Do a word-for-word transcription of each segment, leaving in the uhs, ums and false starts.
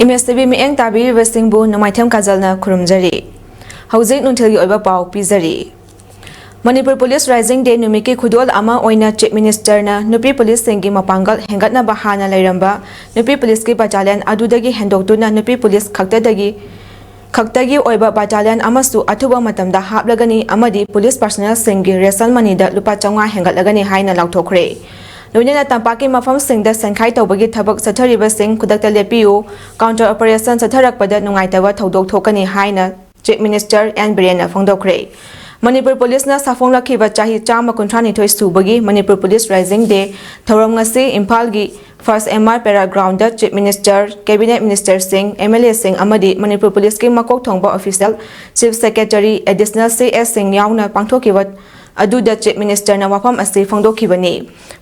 M ꯑꯦꯁ T V ꯃꯤꯠꯌꯦꯡ ꯇꯥꯕꯤꯔꯤꯕꯁꯤꯡꯕꯨ ꯅꯣꯡꯃꯥꯏꯊꯦꯝ ꯀꯥꯖꯜꯅ ꯈꯨꯔꯨꯝꯖꯔꯤ꯫ ꯍꯧꯖꯤꯛ ꯅꯨꯡꯊꯤꯜꯒꯤ ꯑꯣꯏꯕ ꯄꯥꯎ ꯄꯤꯖꯔꯤ꯫ ꯃꯅꯤꯄꯨꯔ ꯄꯨꯂꯤꯁ ꯔꯥꯏꯖꯤꯡ ꯗꯦ ꯅꯨꯃꯤꯠꯀꯤ ꯈꯨꯗꯣꯜ ꯑꯃ ꯑꯣꯏꯅ ꯆꯤꯐ ꯃꯤꯅꯤꯁꯇꯔꯅ ꯅꯨꯄꯤ ꯄꯨꯂꯤꯁꯁꯤꯡꯒꯤ ꯃꯄꯥꯡꯒꯜ ꯍꯦꯟꯒꯠꯅꯕ ꯍꯥꯟꯅ ꯂꯩꯔꯝꯕ ꯅꯨꯄꯤ ꯄꯨꯂꯤꯁꯀꯤ ꯕꯠꯇꯥꯂꯤꯌꯟ ꯑꯗꯨꯗꯒꯤ ꯍꯦꯟꯗꯣꯛꯇꯨꯅ ꯅꯨꯄꯤ ꯄꯨꯂꯤꯁ ꯈꯛꯇꯗꯒꯤ, ꯈꯛꯇꯒꯤ ꯑꯣꯏꯕ ꯕꯠꯇꯥꯂꯤꯌꯟ ꯑꯃꯁꯨ ꯑꯊꯨꯕ ꯃꯇꯝꯗ ꯍꯥꯞꯂꯒꯅꯤ ꯑꯃꯗꯤ ꯄꯨꯂꯤꯁ ꯄꯥꯔꯁꯣꯅꯦꯜꯁꯤꯡꯒꯤ ꯔꯦꯁꯟ ꯃꯅꯤꯗ ꯂꯨꯄꯥ ꯆꯥꯝꯃꯉꯥ ꯍꯦꯟꯒꯠꯂꯒꯅꯤ ꯍꯥꯏꯅ ꯂꯥꯎꯊꯣꯛꯈ꯭ꯔꯦ꯫ ꯂꯣꯏꯅꯅ ꯇꯝꯄꯥꯛꯀꯤ ꯃꯐꯝꯁꯤꯡꯗ ꯁꯦꯟꯈꯥꯏ ꯇꯧꯕꯒꯤ ꯊꯕꯛ ꯆꯠꯊꯔꯤꯕꯁꯤꯡ ꯈꯨꯗꯛꯇ ꯂꯦꯞꯄꯤꯌꯨ, counter operation ꯆꯠꯊꯔꯛꯄꯗ ꯅꯨꯡꯉꯥꯏꯇꯕ ꯊꯧꯗꯣꯛ ꯊꯣꯛꯀꯅꯤ ꯍꯥꯏꯅ ꯆꯤꯐ ꯃꯤꯅꯤꯁꯇꯔ ꯑꯦꯟ ꯕꯤꯔꯦꯟꯅ ꯐꯣꯡꯗꯣꯛꯈ꯭ꯔꯦ꯫ ꯃꯅꯤꯄꯨꯔ ꯄꯨꯂꯤꯁꯅ ꯁꯥꯐꯣꯡꯂꯛꯈꯤꯕ ꯆꯍꯤ ꯆꯥꯝꯃ ꯀꯨꯟꯊ꯭ꯔꯥ ꯅꯤꯊꯣꯏ ꯁꯨꯕꯒꯤ ꯃꯅꯤꯄꯨꯔ ꯄꯨꯂꯤꯁ ꯔꯥꯏꯖꯤꯡ ꯗꯦ ꯊꯧꯔꯝ ꯉꯁꯤ ꯏꯝꯐꯥꯜꯒꯤ first M R parade ground chief minister, cabinet ꯃꯤꯅꯤꯁꯇꯔꯁꯤꯡ, ꯑꯦꯝ ꯑꯦꯜ ꯑꯦꯁꯤꯡ ꯑꯃꯗꯤ ꯃꯅꯤꯄꯨꯔ ꯄꯨꯂꯤꯁꯀꯤ ꯃꯀꯣꯛ ꯊꯣꯡꯕ ꯑꯣꯐꯤꯁꯤꯌꯦꯜ, ꯆꯤꯐ ꯁꯦꯀ꯭ꯔꯦꯇꯔꯤ, ꯑꯦꯗꯤꯁꯅꯦꯜ ꯁꯤ ꯑꯦꯁꯁꯤꯡ ꯌꯥꯎꯅ ꯄꯥꯡꯊꯣꯛꯈꯤꯕ ꯑꯗꯨꯗ ꯆꯤꯐ ꯃꯤꯅꯤꯁꯇꯔꯅ ꯋꯥꯐꯝ ꯑꯁꯤ ꯐꯣꯡꯗꯣꯛꯈꯤꯕꯅꯤ꯫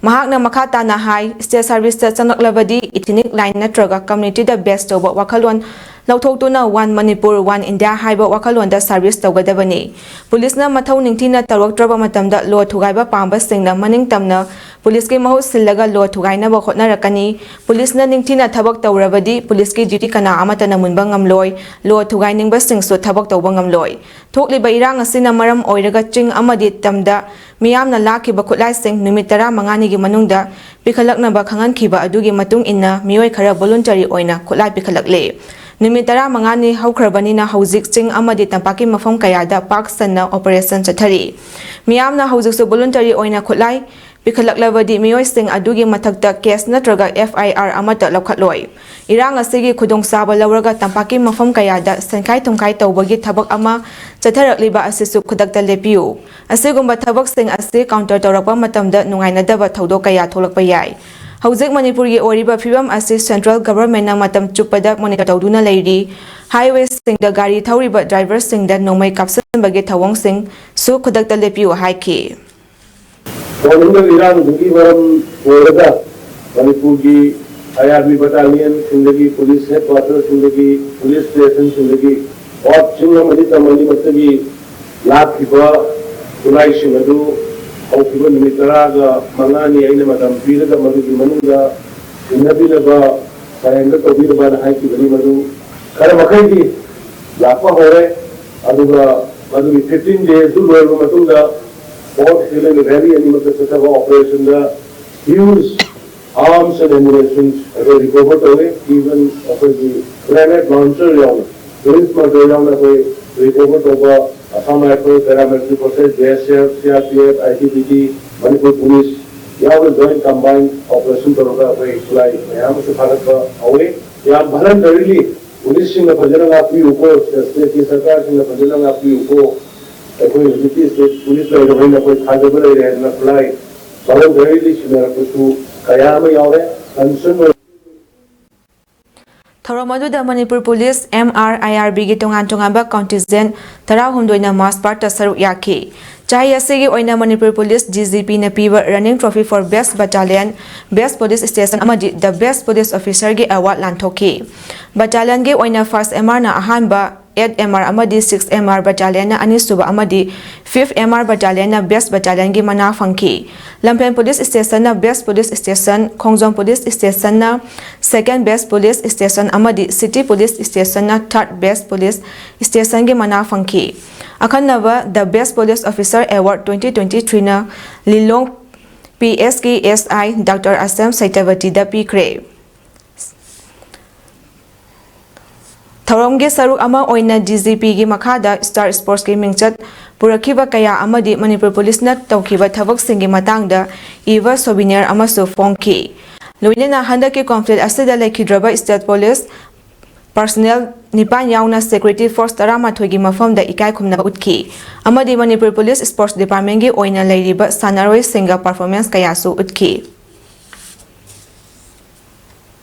ꯃꯍꯥꯛꯅ ꯃꯈꯥ ꯇꯥꯅ ꯍꯥꯏ, ꯁ꯭ꯇꯦꯠ ꯁꯥꯔꯚꯤꯁꯇ ꯆꯪꯂꯛꯂꯕꯗꯤ ꯏꯊꯤꯅꯤꯛ ꯂꯥꯏꯟ ꯅꯠꯇ꯭ꯔꯒ ꯀꯝꯃ꯭ꯌꯨꯅꯤꯇꯤꯗ ꯕꯦꯁ ꯇꯧꯕ ꯋꯥꯈꯜꯂꯣꯟ ꯂꯧꯊꯣꯛꯇꯨꯅ One Manipur, One India ꯍꯥꯏꯕ ꯋꯥꯈꯜꯂꯣꯟꯗ ꯁꯥꯔꯚꯤꯁ ꯇꯧꯒꯗꯕꯅꯤ꯫ ꯄꯨꯂꯤꯁꯅ ꯃꯊꯧ ꯅꯤꯡꯊꯤꯅ ꯇꯧꯔꯛꯇ꯭ꯔꯕ ꯃꯇꯝꯗ ꯂꯣ ꯊꯨꯒꯥꯏꯕ ꯄꯥꯝꯕꯁꯤꯡꯅ ꯃꯅꯤꯡ ꯇꯝꯅ ꯄꯨꯂꯤꯁꯀꯤ ꯃꯍꯨꯠ ꯁꯤꯜꯂꯒ ꯂꯣ ꯊꯨꯒꯥꯏꯅꯕ ꯍꯣꯠꯅꯔꯛꯀꯅꯤ꯫ ꯄꯨꯂꯤꯁꯅ ꯅꯤꯡꯊꯤꯅ ꯊꯕꯛ ꯇꯧꯔꯕꯗꯤ ꯄꯨꯂꯤꯁꯀꯤ ꯗ꯭ꯌꯨꯇꯤ ꯀꯅꯥ ꯑꯃꯠꯇꯅ ꯃꯨꯟꯕ ꯉꯝꯂꯣꯏ꯫ ꯂꯣ ꯊꯨꯒꯥꯏꯅꯤꯡꯕꯁꯤꯡꯁꯨ ꯊꯕꯛ ꯇꯧꯕ ꯉꯝꯂꯣꯏ꯫ ꯊꯣꯛꯂꯤꯕ ꯏꯔꯥꯡ ꯑꯁꯤꯅ ꯃꯔꯝ ꯑꯣꯏꯔꯒ ꯆꯤꯡ ꯑꯃꯗꯤ ꯇꯝꯗ ꯃꯤꯌꯥꯝꯅ ꯂꯥꯛꯈꯤꯕ ꯈꯨꯠꯂꯥꯏꯁꯤꯡ ꯅꯨꯃꯤꯠ ꯇꯔꯥꯃꯉꯥꯅꯤꯒꯤ ꯃꯅꯨꯡꯗ ꯄꯤꯈꯠꯂꯛꯅꯕ ꯈꯪꯍꯟꯈꯤꯕ ꯑꯗꯨꯒꯤ ꯃꯇꯨꯡ ꯏꯟꯅ ꯃꯤꯑꯣꯏ ꯈꯔ voluntary ꯑꯣꯏꯅ ꯈꯨꯠꯂꯥꯏ ꯄꯤꯈꯠꯂꯛꯂꯦ꯫ ꯅꯨꯃꯤꯠ ꯇꯔꯥꯃꯉꯥꯅꯤ ꯍꯧꯈ꯭ꯔꯕꯅꯤꯅ ꯍꯧꯖꯤꯛ ꯆꯤꯡ ꯑꯃꯗꯤ ꯇꯝꯄꯥꯛꯀꯤ ꯃꯐꯝ ꯀꯌꯥꯗ ꯄꯥꯛ ꯁꯟꯅ operation ꯆꯠꯊꯔꯤ꯫ ꯃꯤꯌꯥꯝꯅ ꯍꯧꯖꯤꯛꯁꯨ voluntary ꯑꯣꯏꯅ ꯈꯨꯠꯂꯥꯏ ꯄꯤꯈꯠꯂꯛꯂꯕꯗꯤ ꯃꯤꯑꯣꯏꯁꯤꯡ ꯑꯗꯨꯒꯤ ꯃꯊꯛꯇ case ꯅꯠꯇ꯭ꯔꯒ F I R ꯑꯃꯠꯇ ꯂꯧꯈꯠꯂꯣꯏ꯫ ꯏꯔꯥꯡ ꯑꯁꯤꯒꯤ ꯈꯨꯗꯣꯡꯆꯥꯕ ꯂꯧꯔꯒ ꯇꯝꯄꯥꯛꯀꯤ ꯃꯐꯝ ꯀꯌꯥꯗ ꯁꯦꯟꯈꯥꯏ ꯊꯨꯝꯈꯥꯏ ꯇꯧꯕꯒꯤ ꯊꯕꯛ ꯑꯃ ꯆꯠꯊꯔꯛꯂꯤꯕ ꯑꯁꯤꯁꯨ ꯈꯨꯗꯛꯇ ꯂꯦꯞꯄꯤꯌꯨ꯫ ꯑꯁꯤꯒꯨꯝꯕ ꯊꯕꯛꯁꯤꯡ ꯑꯁꯤ counter ꯇꯧꯔꯛꯄ ꯃꯇꯝꯗ ꯅꯨꯡꯉꯥꯏꯅꯗꯕ ꯊꯧꯗꯣꯛ ꯀꯌꯥ ꯊꯣꯛꯂꯛꯄ ꯌꯥꯏ꯫ ꯍꯧꯖꯤꯛ ꯃꯅꯤꯄꯨꯔꯒꯤ ꯑꯣꯏꯔꯤꯕ ꯐꯤꯕꯝ ꯑꯁꯤ central government ꯅ ꯃꯇꯝ ꯆꯨꯞꯄꯗ monitor ꯇꯧꯗꯨꯅ ꯂꯩꯔꯤ꯫ Highway ꯁꯤꯡꯗ ꯒꯥꯔꯤ ꯊꯧꯔꯤꯕ driver ꯁꯤꯡꯗ ꯅꯣꯡꯃꯩ ꯀꯥꯞꯁꯤꯟꯕꯒꯤ ꯊꯧꯑꯣꯡꯁꯤꯡꯁꯨ ꯈꯨꯗꯛꯇ ꯂꯦꯞꯄꯤꯌꯨ ꯍꯥꯏꯈꯤ꯫ ꯊꯣꯛꯂꯤꯕ ꯏꯔꯥꯡꯗꯨꯒꯤ ꯃꯔꯝ ꯑꯣꯏꯔꯒ ꯃꯅꯤꯄꯨꯔꯒꯤ I R B battalion ꯁꯤꯡꯗꯒꯤ, police headquarter ꯁꯤꯡꯗꯒꯤ, police station ꯁꯤꯡꯗꯒꯤ, ꯋꯥꯔꯗ ꯆꯤꯡ ꯑꯃꯗꯤ ꯇꯝ ꯑꯅꯤꯃꯛꯇꯒꯤ ꯂꯥꯛꯈꯤꯕ ꯈꯨꯠꯂꯥꯏꯁꯤꯡ ꯑꯗꯨ ꯍꯧꯈꯤꯕ ꯅꯨꯃꯤꯠ ꯇꯔꯥꯒ ꯃꯉꯥꯅꯤ ꯑꯩꯅ ꯃꯇꯝ ꯄꯤꯔꯒ ꯃꯗꯨꯒꯤ ꯃꯅꯨꯡꯗ ꯁꯤꯟꯅꯕꯤꯅꯕ ꯁꯥꯏꯟꯒ ꯇꯧꯕꯤꯅꯕꯅ ꯍꯥꯏꯈꯤꯕꯅꯤ꯫ ꯃꯗꯨ ꯈꯔ ꯃꯈꯩꯗꯤ ꯂꯥꯛꯄ ꯍꯧꯔꯦ꯫ ꯑꯗꯨꯒ ꯃꯗꯨꯒꯤ fifteen days ꯗꯨ ꯂꯣꯏꯔꯕ ꯃꯇꯨꯡꯗ ꯐꯣꯔꯠ ꯍꯤꯂꯦꯟ ꯚꯦꯂꯤ ꯑꯅꯤꯃꯛꯇ ꯆꯠꯊꯕ operation the huge arms and ammunition ꯑꯩꯈꯣꯏ recover ꯇꯧꯋꯤ꯫ Even ꯑꯩꯈꯣꯏꯒꯤ grenade launcher ꯌꯥꯎꯅ, police murder ꯌꯥꯎꯅ ꯑꯩꯈꯣꯏ recover ꯇꯧꯕ, Assam Rifle, Paramilitary Forces, B S F, C R P F, I T B P, Manipur Police ꯌꯥꯎꯅ joint combined operation ꯇꯧꯔꯒ ꯑꯩꯈꯣꯏ ꯈꯨꯠꯂꯥꯏ ꯃꯌꯥꯝ ꯑꯃꯁꯨ ꯐꯥꯒꯠꯄ ꯍꯧꯋꯤ꯫ ꯌꯥꯝ voluntarily police ꯁꯤꯡꯅ ꯐꯖꯅ ꯉꯥꯛꯄꯤꯌꯨꯀꯣ, state ꯀꯤ ꯁꯔꯀꯥꯔꯁꯤꯡꯅ ꯐꯖꯅ ꯉꯥꯛꯄꯤꯌꯨꯀꯣ꯫ ꯑꯩꯈꯣꯏ ꯍꯧꯖꯤꯛꯇꯤ state police ꯂꯩꯔꯕꯅꯤꯅ ꯑꯩꯈꯣꯏ ꯊꯥꯖꯕ ꯂꯩꯔꯦ ꯍꯥꯏꯗꯅ ꯈꯨꯠꯂꯥꯏ voluntarily ꯁꯤꯟꯅꯔꯛꯄꯁꯨ ꯀꯌꯥ ꯑꯃ ꯌꯥꯎꯔꯦ꯫ Concern ꯑꯣꯏ- ꯊꯧꯔꯝ ꯑꯗꯨꯗ Manipur police, M R I R B ꯒꯤ ꯇꯣꯉꯥꯟ ꯇꯣꯉꯥꯟꯕ contingent ꯇꯔꯥꯍꯨꯝꯗꯣꯏꯅ march past ꯇ ꯁꯔꯨꯛ ꯌꯥꯈꯤ꯫ ꯆꯍꯤ ꯑꯁꯤꯒꯤ ꯑꯣꯏꯅ Manipur police D G P ꯅ ꯄꯤꯕ running trophy for best battalion, best police station ꯑꯃꯗꯤ the best police officer ꯒꯤ award ꯂꯥꯟꯊꯣꯛꯈꯤ꯫ Battalion ꯒꯤ ꯑꯣꯏꯅ first M R ꯅ ꯑꯍꯥꯟꯕ, eight M R ꯑꯃꯗꯤ six M R battalion ꯅ ꯑꯅꯤꯁꯨꯕ ꯑꯃꯗꯤ fifth M R battalion ꯅ best battalion ꯒꯤ ꯃꯅꯥ ꯐꯪꯈꯤ꯫ ꯂꯝꯐꯦꯜ police station ꯅ best police station, ꯈꯣꯡꯖꯣꯝ police station ꯅ second best police station ꯑꯃꯗꯤ city police station ꯅ third best police station ꯒꯤ ꯃꯅꯥ ꯐꯪꯈꯤ꯫ ꯑꯈꯟꯅꯕ The Best Police Officer Award twenty twenty three ꯅ ꯂꯤꯂꯣꯡ P S ꯀꯤ S I Doctor ꯑꯁꯦꯝ ꯁꯩꯇꯕꯇꯤꯗ ꯄꯤꯈ꯭ꯔꯦ꯫ ꯊꯧꯔꯝꯒꯤ ꯁꯔꯨꯛ ꯑꯃ ꯑꯣꯏꯅ D G P ꯒꯤ ꯃꯈꯥꯗ Star Sports ꯀꯤ ꯃꯤꯡꯆꯠ ꯄꯨꯔꯛꯈꯤꯕ ꯀꯌꯥ ꯑꯃꯗꯤ ꯃꯅꯤꯄꯨꯔ ꯄꯨꯂꯤꯁꯅ ꯇꯧꯈꯤꯕ ꯊꯕꯛꯁꯤꯡꯒꯤ ꯃꯇꯥꯡꯗ ꯏꯕ souvenir ꯑꯃꯁꯨ ꯐꯣꯡꯈꯤ꯫ ꯂꯣꯏꯅꯅ ꯍꯟꯗꯛꯀꯤ conflict ꯑꯁꯤꯗ ꯂꯩꯈꯤꯗ꯭ꯔꯕ state police personnel ꯅꯤꯄꯥꯟ ꯌꯥꯎꯅ security force ꯇꯔꯥꯃꯥꯊꯣꯏꯒꯤ ꯃꯐꯝꯗ ꯏꯀꯥꯏ ꯈꯨꯝꯅꯕ ꯎꯠꯈꯤ ꯑꯃꯗꯤ ꯃꯅꯤꯄꯨꯔ ꯄꯨꯂꯤꯁ sports department ꯀꯤ ꯑꯣꯏꯅ ꯂꯩꯔꯤꯕ ꯁꯥꯟꯅꯔꯣꯏꯁꯤꯡꯒ performance ꯀꯌꯥꯁꯨ ꯎꯠꯈꯤ꯫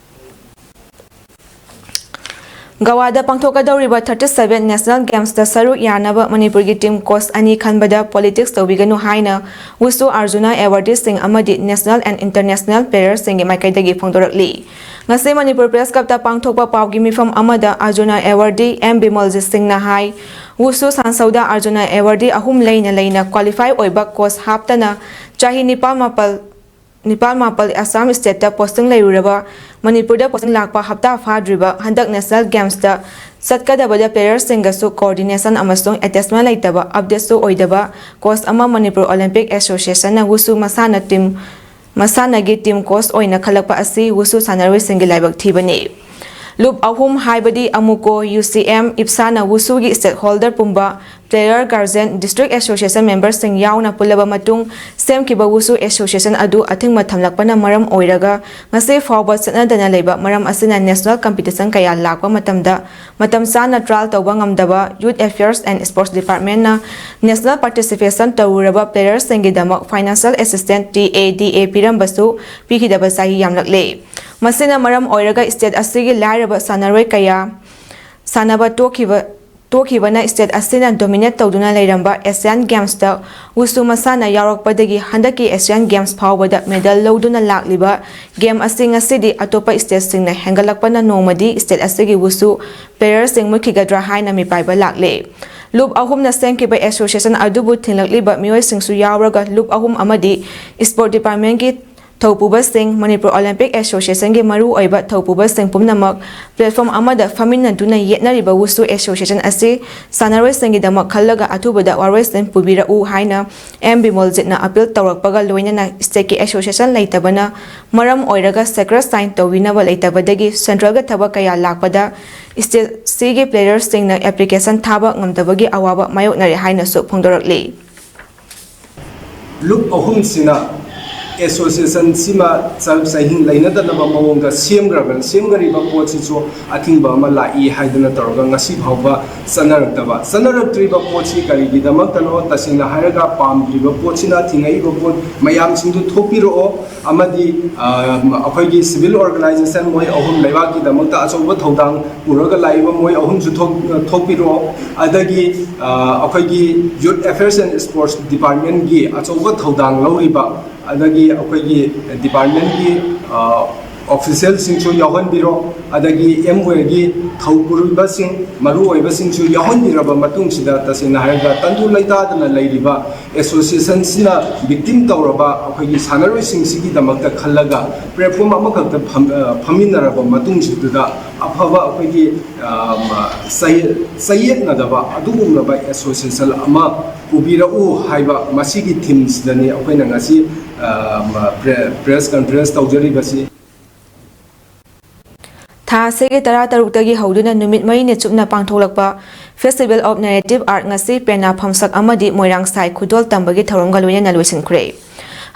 ꯒꯋꯥꯗ ꯄꯥꯡꯊꯣꯛꯀꯗꯧꯔꯤꯕ thirty seven National Games ꯇ ꯁꯔꯨꯛ ꯌꯥꯅꯕ ꯃꯅꯤꯄꯨꯔꯒꯤ team coach ꯑꯅꯤ ꯈꯟꯕꯗ politics ꯇꯧꯕꯤꯒꯅꯨ ꯍꯥꯏꯅ ꯋꯨꯁꯨ ꯑꯔꯖꯨꯅꯥ awardee ꯁꯤꯡ ꯑꯃꯗꯤ national and international player ꯁꯤꯡꯒꯤ ꯃꯥꯏꯀꯩꯗꯒꯤ ꯐꯣꯡꯗꯣꯔꯛꯂꯤ꯫ ꯉꯁꯤ ꯃꯅꯤꯄꯨꯔ Press Club ꯇ ꯄꯥꯡꯊꯣꯛꯄ ꯄꯥꯎꯒꯤ ꯃꯤꯐꯝ ꯑꯃꯗ ꯑꯔꯖꯨꯅꯥ awardee M ꯕꯤꯃꯜꯖꯤꯠ ꯁꯤꯡꯅ ꯍꯥꯏ, ꯋꯨꯁꯨ ꯁꯥꯟꯁꯧꯗ ꯑꯔꯖꯨꯅꯥ awardee ꯑꯍꯨꯝ ꯂꯩꯅ ꯂꯩꯅ qualify ꯑꯣꯏꯕ coach ꯍꯥꯞꯇꯅ ꯆꯍꯤ ꯅꯤꯄꯥꯜ ꯃꯥꯄꯜ ꯅꯤꯄꯥꯜ ꯃꯥꯄꯜ ꯑꯁꯥꯝ ꯁ꯭ꯇꯦꯠꯇ ꯄꯣꯁꯇꯤꯡ ꯂꯩꯔꯨꯔꯕ, ꯃꯅꯤꯄꯨꯔꯗ ꯄꯣꯁꯇꯤꯡ ꯂꯥꯛꯄ ꯍꯞꯇꯥ ꯐꯥꯗ꯭ꯔꯤꯕ ꯍꯟꯗꯛ ꯅꯦꯁꯅꯦꯜ ꯒꯦꯝꯁꯇ ꯆꯠꯀꯗꯕꯗ ꯄ꯭ꯂꯦꯌꯔꯁꯤꯡꯒꯁꯨ ꯀꯣꯑꯣꯔꯗꯤꯅꯦꯁꯟ ꯑꯃꯁꯨꯡ ꯑꯦꯇꯦꯆꯃꯦꯟ ꯂꯩꯇꯕ, ꯑꯞꯗꯦꯠꯁꯨ ꯑꯣꯏꯗꯕ ꯀꯣꯆ ꯑꯃ ꯃꯅꯤꯄꯨꯔ ꯑꯣꯂꯤꯝꯄꯤꯛ ꯑꯦꯁꯣꯁꯤꯌꯦꯁꯟꯅ ꯋꯨꯁꯨ ꯃꯁꯥꯟꯅ ꯇꯤꯝ, ꯃꯁꯥꯟꯅꯒꯤ ꯇꯤꯝ ꯀꯣꯆ ꯑꯣꯏꯅ ꯈꯜꯂꯛꯄ ꯑꯁꯤ ꯋꯨꯁꯨ ꯁꯥꯟꯅꯔꯣꯏꯁꯤꯡꯒꯤ ꯂꯥꯏꯕꯛ ꯊꯤꯕꯅꯤ꯫ ꯂꯨꯞ ꯑꯍꯨꯝ ꯍꯥꯏꯕꯗꯤ ꯑꯃꯨꯀꯣ, ꯌꯨ ꯁꯤ ꯑꯦꯝ, ꯏꯞꯁꯥꯅ ꯋꯨꯁꯨꯒꯤ ꯁ꯭ꯇꯦꯛꯍꯣꯜꯗꯔ ꯄꯨꯝꯕ, ꯄ꯭ꯂꯦꯌꯔ, ꯒꯥꯔꯖꯤꯌꯟ, ꯗꯤꯁꯇ꯭ꯔꯤꯛ ꯑꯦꯁꯣꯁꯤꯌꯦꯁꯟ ꯃꯦꯝꯕꯔꯁꯤꯡ ꯌꯥꯎꯅ ꯄꯨꯜꯂꯕ ꯃꯇꯨꯡ ꯁꯦꯝꯈꯤꯕ ꯋꯨꯁꯨ ꯑꯦꯁꯣꯁꯤꯌꯦꯁꯟ ꯑꯗꯨ ꯑꯊꯤꯡꯕ ꯊꯝꯂꯛꯄꯅ ꯃꯔꯝ ꯑꯣꯏꯔꯒ ꯉꯁꯤ ꯐꯥꯎꯕ ꯆꯠꯅꯗꯅ ꯂꯩꯕ ꯃꯔꯝ ꯑꯁꯤꯅ ꯅꯦꯁꯅꯦꯜ ꯀꯝꯄꯤꯇꯤꯁꯟ ꯀꯌꯥ ꯂꯥꯛꯄ ꯃꯇꯝꯗ ꯃꯇꯝ ꯆꯥꯅ ꯇ꯭ꯔꯥꯏꯜ ꯇꯧꯕ ꯉꯝꯗꯕ Youth Affairs and Sports Departmentꯅ ꯅꯦꯁꯅꯦꯜ ꯄꯥꯔꯇꯤꯁꯤꯄꯦꯁꯟ ꯇꯧꯔꯨꯔꯕ ꯄ꯭ꯂꯦꯌꯔꯁꯤꯡꯒꯤꯗꯃꯛ financial assistance, T A D A, ꯄꯤꯔꯝꯕꯁꯨ ꯄꯤꯈꯤꯗꯕ ꯆꯍꯤ ꯌꯥꯝꯂꯛꯂꯦ꯫ ꯃꯁꯤꯅ ꯃꯔꯝ ꯑꯣꯏꯔꯒ ꯁ꯭ꯇꯦꯠ ꯑꯁꯤꯒꯤ ꯂꯥꯏꯔꯕ ꯁꯥꯟꯅꯔꯣꯏ ꯀꯌꯥ ꯁꯥꯟꯅꯕ ꯇꯣꯛꯈꯤꯕ, ꯇꯣꯛꯈꯤꯕꯅ ꯁ꯭ꯇꯦꯠ ꯑꯁꯤꯅ ꯗꯣꯃꯤꯅꯦꯠ ꯇꯧꯗꯨꯅ ꯂꯩꯔꯝꯕ ꯑꯦꯁꯤꯌꯥꯟ ꯒꯦꯝꯁꯇ ꯋꯨꯁꯨ ꯃꯁꯥꯟꯅ ꯌꯥꯎꯔꯛꯄꯗꯒꯤ ꯍꯟꯗꯛꯀꯤ ꯑꯦꯁꯤꯌꯥꯟ ꯒꯦꯝꯁ ꯐꯥꯎꯕꯗ ꯃꯦꯗꯜ ꯂꯧꯗꯨꯅ ꯂꯥꯛꯂꯤꯕ ꯒꯦꯝ ꯑꯁꯤ ꯉꯁꯤꯗꯤ ꯑꯇꯣꯞꯄ ꯁ꯭ꯇꯦꯠꯁꯤꯡꯅ ꯍꯦꯟꯒꯠꯂꯛꯄꯅ ꯅꯣꯡꯃꯗꯤ ꯁ꯭ꯇꯦꯠ ꯑꯁꯤꯒꯤ ꯋꯨꯁꯨ ꯄ꯭ꯂꯦꯌꯔꯁꯤꯡ ꯃꯨꯠꯈꯤꯒꯗ꯭ꯔꯥ ꯍꯥꯏꯅ ꯃꯤꯄꯥꯏꯕ ꯂꯥꯛꯂꯦ꯫ ꯂꯨꯞ ꯑꯍꯨꯝꯅ ꯁꯦꯝꯈꯤꯕ ꯑꯦꯁꯣꯁꯤꯌꯦꯁꯟ ꯑꯗꯨꯕꯨ ꯊꯤꯡꯂꯛꯂꯤꯕ ꯃꯤꯑꯣꯏꯁꯤꯡꯁꯨ ꯌꯥꯎꯔꯒ ꯂꯨꯞ ꯑꯍꯨꯝ ꯑꯃꯗꯤ ꯁ꯭ꯄꯣꯔꯠ ꯗꯤꯄꯥꯔꯠꯃꯦꯟꯒꯤ ꯊꯧꯄꯨꯕꯁꯤꯡ, ꯃꯅꯤꯄꯨꯔ ꯑꯣꯂꯤꯝꯄꯤꯛ ꯑꯦꯁꯣꯁꯤꯌꯦꯁꯟꯒꯤ ꯃꯔꯨꯑꯣꯏꯕ ꯊꯧꯄꯨꯕꯁꯤꯡ ꯄꯨꯝꯅꯃꯛ ꯄ꯭ꯂꯦꯠꯐꯣꯝ ꯑꯃꯗ ꯐꯝꯃꯤꯟꯅꯗꯨꯅ ꯌꯦꯠꯅꯔꯤꯕ ꯋꯨꯁꯨ ꯑꯦꯁꯣꯁꯤꯌꯦꯁꯟ ꯑꯁꯤ ꯁꯥꯟꯅꯔꯣꯏꯁꯤꯡꯒꯤꯗꯃꯛ ꯈꯜꯂꯒ ꯑꯊꯨꯕꯗ ꯋꯥꯔꯣꯏꯁꯤꯟ ꯄꯨꯕꯤꯔꯛꯎ ꯍꯥꯏꯅ ꯑꯦꯝ ꯕꯤꯃꯣꯜꯖꯤꯠꯅ ꯑꯄꯤꯜ ꯇꯧꯔꯛꯄꯒ ꯂꯣꯏꯅꯅ ꯁ꯭ꯇꯦꯠꯀꯤ ꯑꯦꯁꯣꯁꯤꯌꯦꯁꯟ ꯂꯩꯇꯕꯅ ꯃꯔꯝ ꯑꯣꯏꯔꯒ ꯁꯦꯀ꯭ꯔꯦꯠ ꯁꯥꯏꯟ ꯇꯧꯕꯤꯅꯕ ꯂꯩꯇꯕꯗꯒꯤ ꯁꯦꯟꯇ꯭ꯔꯦꯜꯒꯤ ꯊꯕꯛ ꯀꯌꯥ ꯂꯥꯛꯄꯗ ꯁ꯭ꯇꯦꯠꯁꯤꯒꯤ ꯄ꯭ꯂꯦꯌꯔꯁꯤꯡꯅ ꯑꯦꯄ꯭ꯂꯤꯀꯦꯁꯟ ꯊꯥꯕ ꯉꯝꯗꯕꯒꯤ ꯑꯋꯥꯕ ꯃꯥꯌꯣꯛꯅꯔꯦ ꯍꯥꯏꯅꯁꯨ ꯐꯣꯡꯗꯣꯔꯛꯂꯤ꯫ ꯂꯨꯞ ꯑꯍꯨꯝꯁꯤꯅ ꯑꯦꯁꯣꯁꯤꯌꯦꯁꯟꯁꯤꯃ ꯆꯔꯛ ꯆꯍꯤꯡ ꯂꯩꯅꯗꯅꯕ ꯃꯑꯣꯡꯗ ꯁꯦꯝꯈ꯭ꯔꯕ, ꯁꯦꯝꯈ꯭ꯔꯤꯕ ꯄꯣꯠꯁꯤꯁꯨ ꯑꯊꯤꯡꯕ ꯑꯃ ꯂꯥꯛꯏ ꯍꯥꯏꯗꯅ ꯇꯧꯔꯒ ꯉꯁꯤ ꯐꯥꯎꯕ ꯆꯠꯅꯔꯛꯇꯕ, ꯆꯠꯅꯔꯛꯇ꯭ꯔꯤꯕ ꯄꯣꯠꯁꯤ ꯀꯔꯤꯒꯤꯗꯃꯛꯇꯅꯣ? ꯇꯁꯦꯡꯅ ꯍꯥꯏꯔꯒ ꯄꯥꯝꯗ꯭ꯔꯤꯕ ꯄꯣꯠꯁꯤꯅ ꯊꯤꯡꯉꯛꯏꯕ ꯄꯣꯠ ꯃꯌꯥꯝꯁꯤꯡꯗꯨ ꯊꯣꯛꯄꯤꯔꯛꯑꯣ꯫ ꯑꯃꯗꯤ ꯑ, ꯑꯩꯈꯣꯏꯒꯤ ꯁꯤꯚꯤꯜ ꯑꯣꯔꯒꯅꯥꯏꯖꯦꯁꯟ ꯃꯣꯏ ꯑꯍꯨꯝ ꯂꯩꯕꯥꯛꯀꯤꯗꯃꯛꯇ ꯑꯆꯧꯕ ꯊꯧꯗꯥꯡ ꯄꯨꯔꯒ ꯂꯥꯛꯏꯕ ꯃꯣꯏ ꯑꯍꯨꯝꯁꯨ ꯊꯣꯛ-, ꯊꯣꯛꯄꯤꯔꯛꯑꯣ꯫ ꯑꯗꯒꯤ ꯑ, ꯑꯩꯈꯣꯏꯒꯤ Youth Affairs and Sports Departmentꯀꯤ ꯑꯆꯧꯕ ꯊꯧꯗꯥꯡ ꯂꯧꯔꯤꯕ, ꯑꯗꯒꯤ ꯑꯩꯈꯣꯏꯒꯤ ꯗꯤꯄꯥꯔꯠꯃꯦꯟꯒꯤ ꯑ, ꯑꯣꯐꯤꯁꯤꯌꯦꯜꯁꯤꯡꯁꯨ ꯌꯥꯎꯍꯟꯕꯤꯔꯣ, ꯑꯗꯒꯤ ꯑꯦꯝ ꯋꯦꯒꯤ ꯊꯧꯄꯨꯔꯤꯕꯁꯤꯡ, ꯃꯔꯨꯑꯣꯏꯕꯁꯤꯡꯁꯨ ꯌꯥꯎꯍꯟꯕꯤꯔꯕ ꯃꯇꯨꯡꯁꯤꯗ, ꯇꯁꯦꯡꯅ ꯍꯥꯏꯔꯒ ꯇꯪꯗꯨ ꯂꯩꯇꯥꯗꯅ ꯂꯩꯔꯤꯕ ꯑꯦꯁꯣꯁꯤꯌꯦꯁꯟꯁꯤꯅ ꯚꯤꯛꯇꯤꯝ ꯇꯧꯔꯕ ꯑꯩꯈꯣꯏꯒꯤ ꯁꯥꯟꯅꯔꯣꯏꯁꯤꯡꯁꯤꯒꯤꯗꯃꯛꯇ ꯈꯜꯂꯒ ꯄ꯭ꯂꯦꯠꯐꯣꯝ ꯑꯃꯈꯛꯇ ꯐꯝ-, ꯑ, ꯐꯝꯃꯤꯟꯅꯔꯕ ꯃꯇꯨꯡꯁꯤꯗ ꯑꯐꯕ ꯑꯩꯈꯣꯏꯒꯤ, ꯑ, ꯃ-, ꯆꯌꯦ-, ꯆꯌꯦꯠꯅꯗꯕ ꯑꯗꯨꯒꯨꯝꯂꯕ ꯑꯦꯁꯣꯁꯤꯌꯦꯁꯟ ꯑꯃ ꯄꯨꯕꯤꯔꯛꯎ ꯍꯥꯏꯕ ꯃꯁꯤꯒꯤ ꯊꯤꯝꯁꯤꯗꯅꯤ ꯑꯩꯈꯣꯏꯅ ꯉꯁꯤ, ꯑ, ꯃ-, ꯄ꯭ꯔꯦ-, ꯄ꯭ꯔꯦꯁ ꯀꯟꯐꯔꯦꯟꯁ ꯇꯧꯖꯔꯤꯕꯁꯤ꯫ ꯊꯥ ꯑꯁꯤꯒꯤ ꯇꯔꯥꯇꯔꯨꯛꯇꯒꯤ ꯍꯧꯗꯨꯅ ꯅꯨꯃꯤꯠ ꯃꯔꯤꯅꯤ ꯆꯨꯞꯅ ꯄꯥꯡꯊꯣꯛꯂꯛꯄ Festival of Narrative Art ꯉꯁꯤ ꯄꯦꯅꯥ ꯐꯝꯁꯛ ꯑꯃꯗꯤ ꯃꯣꯏꯔꯥꯡ ꯁꯥꯏ ꯈꯨꯗꯣꯜ ꯇꯝꯕꯒꯤ ꯊꯧꯔꯝꯒ ꯂꯣꯏꯅꯅ ꯂꯣꯏꯁꯤꯟꯈ꯭ꯔꯦ꯫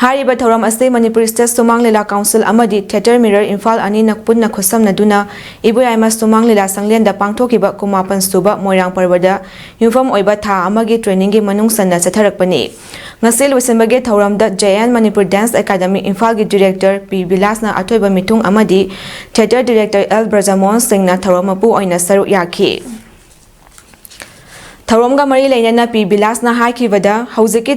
ꯍꯥꯏꯔꯤꯕ ꯊꯧꯔꯝ ꯑꯁꯤ ꯃꯅꯤꯄꯨꯔ ꯁ꯭ꯇꯦꯠ ꯁꯨꯃꯥꯡ ꯂꯤꯂꯥ ꯀꯥꯎꯟꯁꯤꯜ ꯑꯃꯗꯤ ꯊꯤꯌꯦꯇꯔ ꯃꯤꯔꯔ ꯏꯝꯐꯥꯜ ꯑꯅꯤꯅ ꯄꯨꯟꯅ ꯈꯨꯠꯁꯝꯅꯗꯨꯅ ꯏꯕꯣꯌꯥꯏꯃ ꯁꯨꯃꯥꯡ ꯂꯤꯂꯥ ꯁꯪꯂꯦꯟꯗ ꯄꯥꯡꯊꯣꯛꯈꯤꯕ ꯀꯨꯟꯃꯥꯄꯟ ꯁꯨꯕ ꯃꯣꯏꯔꯥꯡ ꯄꯔꯕꯗ ꯌꯨꯝꯐꯝ ꯑꯣꯏꯕ ꯊꯥ ꯑꯃꯒꯤ ꯇ꯭ꯔꯦꯅꯤꯡꯒꯤ ꯃꯅꯨꯡ ꯆꯟꯅ ꯆꯠꯊꯔꯛꯄꯅꯤ꯫ ꯉꯁꯤ ꯂꯣꯏꯁꯤꯟꯕꯒꯤ ꯊꯧꯔꯝꯗ J and Manipur dance academy ꯏꯝꯐꯥꯜꯒꯤ ꯗꯤꯔꯦꯛꯇꯔ ꯄꯤ ꯕꯤꯂꯥꯁꯅ ꯑꯊꯣꯏꯕ ꯃꯤꯊꯨꯡ ꯑꯃꯗꯤ ꯊꯤꯌꯦꯇꯔ ꯗꯤꯔꯦꯛꯇꯔ ꯑꯦꯜ ꯕ꯭ꯔꯖꯃꯣꯍꯟ ꯁꯤꯡꯅ ꯊꯧꯔꯝ ꯃꯄꯨ ꯑꯣꯏꯅ ꯁꯔꯨꯛ ꯌꯥꯈꯤ꯫ ꯊꯧꯔꯝꯒ ꯃꯔꯤ ꯂꯩꯅꯅ ꯄꯤ ꯕꯤꯂꯥꯁꯅ ꯍꯥꯏꯈꯤꯕꯗ, ꯍꯧꯖꯤꯛꯀꯤ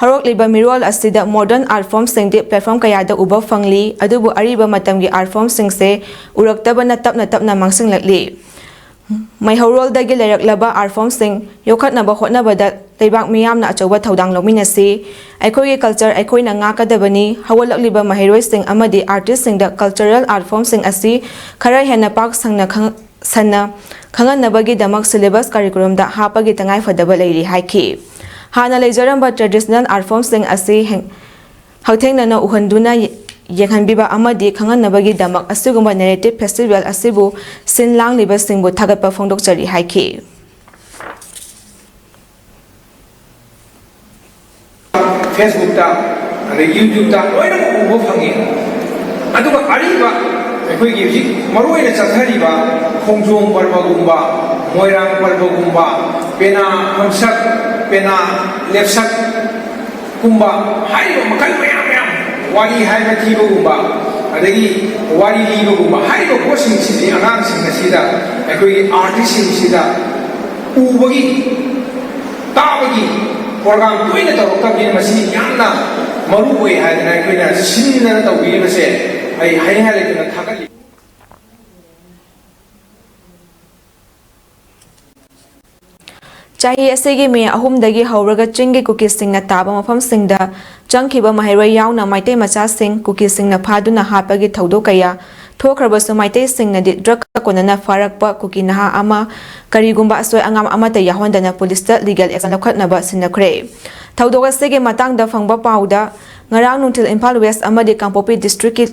ꯍꯧꯔꯛꯂꯤꯕ ꯃꯤꯔꯣꯜ ꯑꯁꯤꯗ ꯃꯣꯗꯔꯟ ꯑꯥꯔꯠ ꯐꯣꯝꯁꯤꯡꯗꯤ ꯄ꯭ꯂꯦꯠꯐꯣꯝ ꯀꯌꯥꯗ ꯎꯕ ꯐꯪꯂꯤ, ꯑꯗꯨꯕꯨ ꯑꯔꯤꯕ ꯃꯇꯝꯒꯤ ꯑꯥꯔꯠ ꯐꯣꯝꯁꯤꯡꯁꯦ ꯎꯔꯛꯇꯕꯅ ꯇꯞꯅ ꯇꯞꯅ ꯃꯥꯡꯁꯤꯜꯂꯛꯂꯤ꯫ ꯃꯩꯍꯧꯔꯣꯜꯗꯒꯤ ꯂꯩꯔꯛꯂꯕ ꯑꯥꯔꯠ ꯐꯣꯝꯁꯤꯡ ꯌꯣꯛꯈꯠꯅꯕ ꯍꯣꯠꯅꯕꯗ ꯂꯩꯕꯥꯛ ꯃꯤꯌꯥꯝꯅ ꯑꯆꯧꯕ ꯊꯧꯗꯥꯡ ꯂꯧꯃꯤꯟꯅꯁꯤ꯫ ꯑꯩꯈꯣꯏꯒꯤ ꯀꯜꯆꯔ ꯑꯩꯈꯣꯏꯅ ꯉꯥꯛꯀꯗꯕꯅꯤ꯫ ꯍꯧꯒꯠꯂꯛꯂꯤꯕ ꯃꯍꯩꯔꯣꯏꯁꯤꯡ ꯑꯃꯗꯤ ꯑꯥꯔꯇꯤꯁꯁꯤꯡꯗ ꯀꯜꯆꯔꯦꯜ ꯑꯥꯔꯠ ꯐꯣꯝꯁꯤꯡ ꯑꯁꯤ ꯈꯔ ꯍꯦꯟꯅ ꯄꯥꯛ ꯁꯟꯅ ꯈꯪ-, ꯁꯟꯅ ꯈꯪꯍꯟꯅꯕꯒꯤꯗꯃꯛ ꯁꯤꯂꯦꯕꯁ ꯀꯔꯤꯀꯨꯂꯝꯗ ꯍꯥꯞꯄꯒꯤ ꯇꯉꯥꯏꯐꯗꯕ ꯂꯩꯔꯤ ꯍꯥꯏꯈꯤ꯫ ꯍꯥꯟꯅ ꯂꯩꯖꯔꯝꯕ ꯇ꯭ꯔꯦꯗꯤꯁꯅꯦꯜ ꯑꯥꯔꯠ ꯐꯣꯝꯁꯤꯡ ꯑꯁꯤ ꯍꯦꯡ-, ꯍꯛꯊꯦꯡꯅꯅ ꯎꯍꯟꯗꯨꯅ ꯌꯦ-, ꯌꯦꯡꯍꯟꯕꯤꯕ ꯑꯃꯗꯤ ꯈꯪꯍꯟꯅꯕꯒꯤꯗꯃꯛ ꯑꯁꯤꯒꯨꯝꯕ ꯅꯦꯔꯦꯇꯤꯚ ꯐꯦꯁꯇꯤꯚꯦꯜ ꯑꯁꯤꯕꯨ ꯁꯤꯟ ꯂꯥꯡꯂꯤꯕꯁꯤꯡꯕꯨ ꯊꯥꯒꯠꯄ ꯐꯣꯡꯗꯣꯛꯆꯔꯤ ꯍꯥꯏꯈꯤ꯫ ꯐꯦꯁꯕꯨꯛꯇ, ꯑꯗꯩ ꯌꯨꯇ꯭ꯌꯨꯕꯇ ꯂꯣꯏꯅꯃꯛ ꯎꯕ ꯐꯪꯉꯤ꯫ ꯑꯗꯨꯒ ꯑꯔꯤꯕ ꯑꯩꯈꯣꯏꯒꯤ ꯍꯧꯖꯤꯛ ꯃꯔꯨꯑꯣꯏꯅ ꯆꯠꯊꯔꯤꯕ ꯈꯣꯡꯖꯣꯝ ꯄꯔꯕꯒꯨꯝꯕ, ꯃꯣꯏꯔꯥꯡ ꯄꯔꯕꯒꯨꯝꯕ, ꯄꯦꯅꯥ ꯐꯝꯁꯛ, ꯄꯦꯅꯥ ꯂꯦꯞꯁꯛꯀꯨꯝꯕ ꯍꯥꯏꯔꯤꯕ ꯃꯈꯜ ꯃꯌꯥꯝ ꯃꯌꯥꯝ, ꯋꯥꯔꯤ ꯍꯥꯏꯕ ꯊꯤꯕꯒꯨꯝꯕ, ꯑꯗꯒꯤ ꯋꯥꯔꯤ ꯂꯤꯕꯒꯨꯝꯕ ꯍꯥꯏꯔꯤꯕ ꯄꯣꯠꯁꯤꯡꯁꯤꯗꯤ ꯑꯉꯥꯡꯁꯤꯡ ꯑꯁꯤꯗ, ꯑꯩꯈꯣꯏꯒꯤ ꯑꯥꯔꯇꯤꯁꯁꯤꯡꯁꯤꯗ ꯎꯕꯒꯤ, ꯇꯥꯕꯒꯤ ꯄ꯭ꯔꯣꯒ꯭ꯔꯥꯝ ꯇꯣꯏꯅ ꯇꯧꯔꯛꯇꯕꯅꯤꯅ ꯃꯁꯤ ꯌꯥꯝꯅ ꯃꯔꯨ ꯑꯣꯏ ꯍꯥꯏꯗꯅ ꯑꯩꯈꯣꯏꯅ ꯁꯤꯟꯗꯅ ꯇꯧꯕꯤꯔꯤꯕꯁꯦ ꯑꯩ ꯍꯥꯏꯅꯤꯡꯉꯥꯏ ꯂꯩꯇꯅ ꯊꯥꯒꯠꯂꯤ꯫ ꯆꯍꯤ ꯑꯁꯤꯒꯤ ꯃꯦ ꯑꯍꯨꯝꯗꯒꯤ ꯍꯧꯔꯒ ꯆꯤꯡꯒꯤ ꯀꯨꯀꯤꯁꯤꯡꯅ ꯇꯥꯕ ꯃꯐꯝꯁꯤꯡꯗ ꯆꯪꯈꯤꯕ ꯃꯍꯩꯔꯣꯏ ꯌꯥꯎꯅ ꯃꯩꯇꯩ ꯃꯆꯥꯁꯤꯡ ꯀꯨꯀꯤꯁꯤꯡꯅ ꯐꯥꯗꯨꯅ ꯍꯥꯠꯄꯒꯤ ꯊꯧꯗꯣꯛ ꯀꯌꯥ ꯊꯣꯛꯈ꯭ꯔꯕꯁꯨ, ꯃꯩꯇꯩꯁꯤꯡꯅꯗꯤ ꯗ꯭ꯔꯒꯀ ꯀꯣꯟꯅꯅ ꯐꯥꯔꯛꯄ ꯀꯨꯀꯤ ꯅꯍꯥ ꯑꯃ ꯀꯔꯤꯒꯨꯝꯕ ꯑꯁꯣꯏ ꯑꯉꯥꯝ ꯑꯃꯠꯇ ꯌꯥꯎꯍꯟꯗꯅ ꯄꯨꯂꯤꯁꯇ ꯂꯤꯒꯦꯜ ꯑꯦꯛꯁꯟ ꯂꯧꯈꯠꯅꯕ ꯁꯤꯟꯅꯈ꯭ꯔꯦ꯫ ꯊꯧꯗꯣꯛ ꯑꯁꯤꯒꯤ ꯃꯇꯥꯡꯗ ꯐꯪꯕ ꯄꯥꯎꯗ, ꯉꯔꯥꯡ ꯅꯨꯡꯊꯤꯜ ꯏꯝꯐꯥꯜ ꯋꯦꯁ ꯑꯃꯗꯤ ꯀꯥꯡꯄꯣꯛꯄꯤ ꯗꯤꯁꯇ꯭ꯔꯤꯛꯀꯤ